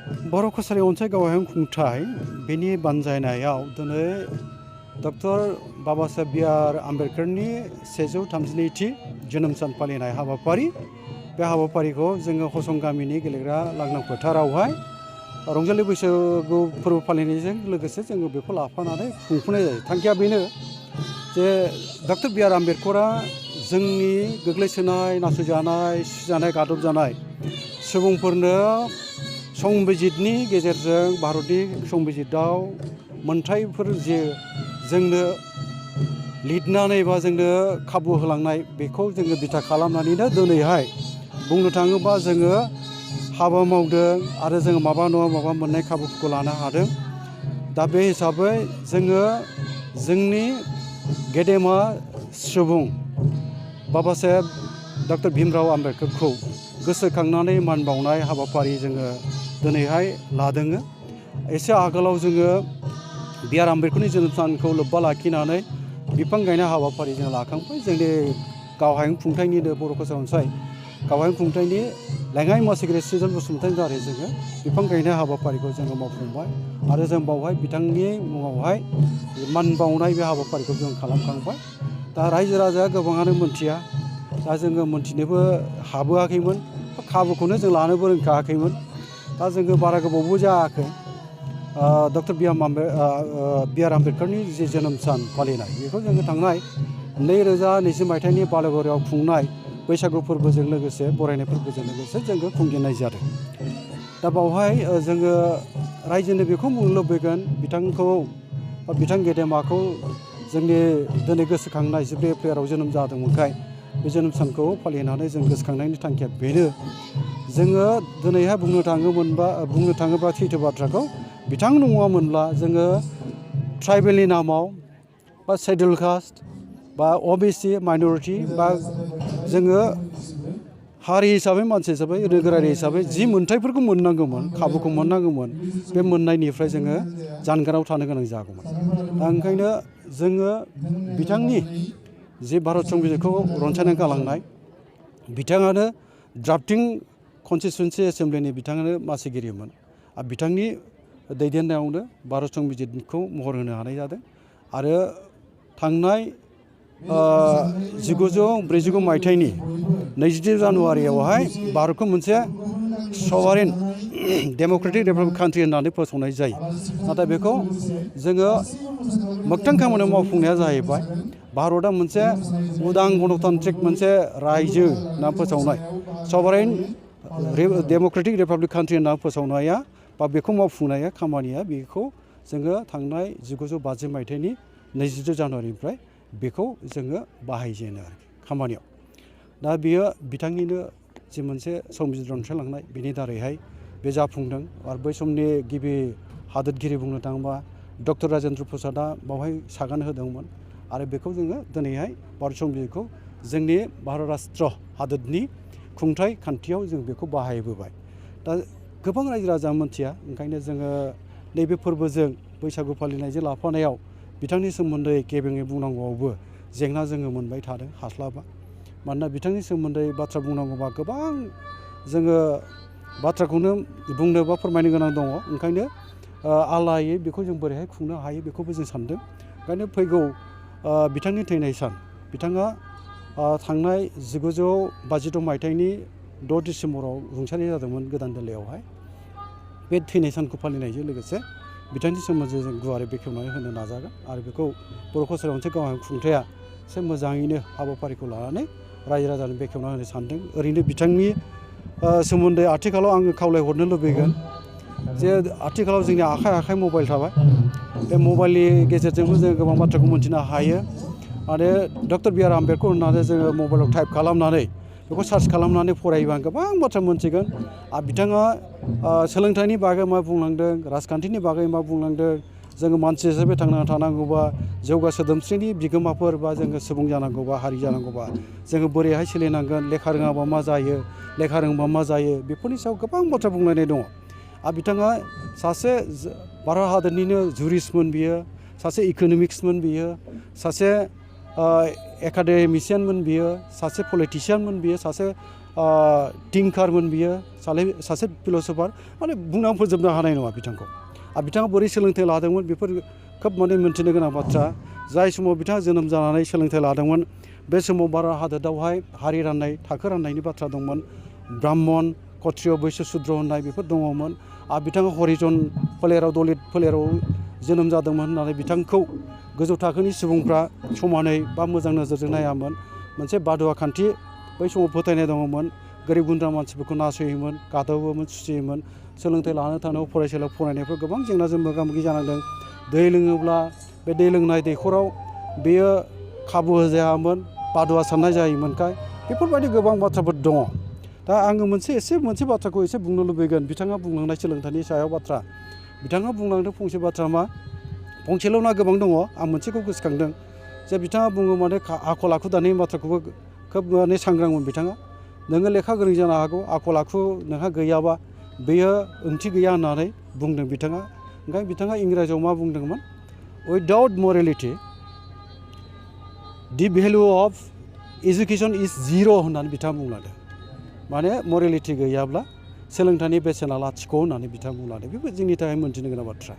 बर' कसारि अनसाय गावहाय खुंथाय बेनि बानजायनायाव दिनै डक्टर बाबा साहेब बि.आर. आम्बेडकारनि 132थि जोनोम सान फालिनाय हाबाफारि बे हाबाफारिखौ जोङो हसं गामिनि गेलेग्रा लांदां फोथारावहाय रंजालि बैसागु फोरबो फालिनायजों लोगोसे जोङो बेखौ लाफानानै खुंफुंनाय जायो। थांखिया बेनो जे डक्टर बि.आर. आम्बेडकरा जोंनि गोग्लैसोनाय नासयजानाय सुजानाय गादबजानाय सुबुंफोरनो संबिजितनि गेजेरजों भारतनि संबिजिताव मोनथायफोर जे जोंनो लिरनानै बा जोंनो खाबु होलांनाय बेखौ जोङो बिथा खालामनानैनो दिनैहाय बुंनो थाङोबा जोङो हाबा मावदों आरो जोङो माबा नङा माबा मोननाय खाबुफोरखौ लानो हादों। दा बे हिसाबै जोङो जोंनि गेदेमा सुबुं बाबा साहेब डक्टर भीमराव आम्बेडकारखौ गोसोखांनानै मान बावनाय हाबाफारि जोङो दिनैहाय लादों। एसे आगोलाव जोङो बि.आर. आम्बेडकारनि जोनोम सानखौ लोब्बा लाखिनानै बिफां गायनाय हाबाफारि जों लाखांबाय। जोंनि गावहाय खुंथायनिनो बर' कसारि अनसाय गावहाय खुंथायनि लेङाइ मासिगिरि सृजन बसुमतारिनि दारै जोङो बिफां गायनाय हाबाफारिखौ जोङो मावफुंबाय आरो जों बावहाय बिथांनि मुङावहाय मान बावनाय बे हाबाफारिखौ जों खालामखांबाय। दा रायजो राजाया गोबाङानो मोनथिया, दा जोङो मोनथिनोबो हाबोआखैमोन, खाबुखौनो जों लानोबो रोंखायाखैमोन। दा जोङो बारा गोबावबो जायाखै डक्टर बि.आर. आम्बेडकारनि जे जोनोम सान फालिनाय बेखौ जोङो थांनाय 2020 मायथाइनि बालागुरियाव खुंनाय बैसागु फोरबोजों लोगोसे बरायनाय फोरबोजों लोगोसे जोङो खुंजेननाय जादों। दा बावहाय जोङो रायजोनो बेखौ बुंनो लुबैगोन बिथांखौ बा बिथां गेदेमाखौ जोंनि दिनै गोसोखांनाय 14 एप्रिलाव जोनोम जादोंमोनखाय बे जोनोम सानखौ फालिनानै जों गोसोखांनायनि थांखिया बेनो जोङो दिनैहाय बुंनो थाङोब्ला सैथो बाथ्राखौ बिथां नङामोनब्ला जोङो ट्राइबेलनि नामाव बा शेड्युल कास्ट बा अ.बि.सि. माइन'रिटि बा जोङो हारि हिसाबै मानसि हिसाबै नोगोरारि हिसाबै जि मोनथायफोरखौ मोननांगौमोन खाबुखौ मोननांगौमोन बे मोननायनिफ्राय जोङो जानगाराव थानो गोनां जागौमोन। दा ओंखायनो जोङो बिथांनि जि भारत संबिजितखौ रनसायनानै गालांनाय बिथाङानो ड्राफ्टिं कनस्टिटिउन्सि एसेमब्लिनि बिथाङानो मासिगिरिमोन आरो बिथांनि दैदेननायावनो भारत संबिजितखौ महर होनो हानाय जादों। आरो थांनाय 1949 मायथाइनि 22 जानुवारियावहाय भारतखौ मोनसे सभारेन डेम'क्रेटिक रिपाब्लिक कान्ट्रि होननानै फोसावनाय जायो। नाथाय बेखौ जोङो मोगथां खामानियाव मावफुंनाया जाहैबाय भारतआ मोनसे उदां गणतान्त्रिक मोनसे रायजो होनना फोसावनाय सभारेन डेम'क्रेटिक रिपाब्लिक कान्ट्रि होनना फोसावनाया बा बेखौ मावफुंनाया खामानिया बेखौ जोङो थांनाय 1950 मायथाइनि 22 जानुवारिनिफ्राय बेखौ जोङो बाहायजेनो खामानियाव। दा बेयो बिथांनिनो जि मोनसे संबिजित रनसायलांनाय बिनि दारैहाय बे जाफुंदों। आरो बै समनि गिबि हादोरगिरि बुंनो थाङोबा डक्टर राजेन्द्र प्रसादआ बावहाय सागान होदोंमोन आरो बेखौ जोङो दिनैहाय भारत संबिजितखौ जोंनि भारत राष्ट्र हादोरनि खुंथाय खान्थियाव जों बेखौ बाहायबोबाय। दा गोबां रायजो राजा मोनथिया, ओंखायनो जोङो नैबे फोरबोजों बैसागु फालिनायजों लाफानायाव बिथांनि सोमोन्दै गेबेङै बुंनांगौआवबो जेंना जोङो मोनबाय थादों, हास्लाबा। मानोना बिथांनि सोमोन्दै बाथ्रा बुंनांगौबा गोबां जोङो बाथ्राखौनो बुंनो बा फोरमायनो गोनां दङ। ओंखायनो आलायै बेखौ जों बोरैहाय खुंनो हायो बेखौबो जों सानदों। ओंखायनो फैगौ बिथांनि थैनाय सान बिथाङा थांनाय 1952 मायथाइनि 6 डिसेम्बराव रुंसारि जादोंमोन गोदान दिल्लीयावहाय। बे थैनाय सानखौ फालिनायजों लोगोसे बिथांनि सोमोन्दै जों गुवारै बेखेवनानै होनो नाजागोन आरो बेखौ बर' कसारि मोनसे गावहाय खुंथाया एसे मोजाङैनो हाबाफारिखौ लानानै रायजो राजानो बेखेवना होनो सानदों। ओरैनो बिथांनि सोमोन्दै आथिखालाव आङो खावलायहरनो लुबैगोन जे आथिखालाव जोंनि आखाइ आखाइ मबाइल थाबाय। बे मबाइलनि गेजेरजोंबो जों गोबां बाथ्राखौ मोन्थिनो हायो आरो डक्टर बि.आर. आम्बेडकार होननानै जोङो मबाइलाव टाइप खालामनानै बेखौ सार्च खालामनानै फरायोबा गोबां बाथ्रा मोनथिगोन। आरो बिथाङा सोलोंथाइनि बागै मा बुंलांदों, राजखान्थिनि बागै मा बुंलांदों, जोङो मानसि हिसाबै थांना थानांगौबा जौगा सोदोमस्रिनि बिगोमाफोर बा जोङो सुबुं जानांगौबा हारि जानांगौबा जोङो बोरैहाय सोलिनांगोन, लेखा रोङाबा मा जायो, लेखा रोंबा मा जायो, बेफोरनि सायाव गोबां बाथ्रा बुंलायनाय दङ। आरो बिथाङा सासे भारत हादरनिनो जुरिस्टमोन, बियो सासे इक'नमिक्समोन, बियो सासे एकाडेमिसियानमोन, बियो सासे पलिटिसियानमोन, बियो सासे थिंकारमोन बियो सासे फिल'सफार माने बुंनानै फोजोबनो हानाय नङा बिथांखौ आरो बिथाङा बोरै सोलोंथाइ लादोंमोन बेफोर खोब माने मिन्थिनो गोनां बाथ्रा जाय समाव बिथाङा जोनोम जानानै सोलोंथाइ लादोंमोन बे समाव भारत हादोरावहाय हारि राननाय थाखो राननायनि बाथ्रा दंमोन ब्राह्मण क्षत्रिय बैश्य शुद्र होननाय बेफोर दङमोन आरो बिथाङा हरिजन फोलेराव दलित फोलेराव जोनोम जादोंमोन होननानै बिथांखौ गोजौ थाखोनि सुबुंफ्रा समानै बा मोजां नोजोरजों नायामोन मोनसे बादुवा खान्थि बै समाव फोथायनाय दङमोन गोरिब गुन्द्रा मानसिफोरखौ नासयोमोन गादबोमोन सुसियोमोन सोलोंथाइ लानो थांनायाव फरायसालियाव फरायनायफ्राव गोबां जेंनाजों मोगा मोगि जानांदों दै लोङोब्ला बे दै लोंनाय दैखराव बेयो खाबु होजायामोन बादुवा साननाय जायोमोनखाय बेफोरबायदि गोबां बाथ्राफोर दङ दा आङो मोनसे बाथ्राखौ एसे बुंनो लुबैगोन बिथाङा बुंलांनाय सोलोंथाइनि सायाव बाथ्रा बिथाङा बुंलांदों फंसे बाथ्रा मा फंसेल' ना गोबां दङ आं मोनसेखौ गोसोखांदों जे बिथाङा बुङो माने आखल आखु दानायनि बाथ्राखौबो खोब माने सांग्रांमोन बिथाङा नोङो लेखा गोरों जानो हागौ आखल आखु नोंहा गैयाबा बेयो ओंथि गैया होननानै बुंदों बिथाङा ओंखायनो बिथाङा इंराजियाव मा बुंदोंमोन without morality the value of education is zero' होननानै बिथाङा बुंलांदों माने मरेलिटि गैयाब्ला सोलोंथाइनि बेसेना लाथिख' होननानै बिथाङा बुंलांदों बेबो जोंनि थाखाय मोनथिनो गोनां बाथ्रा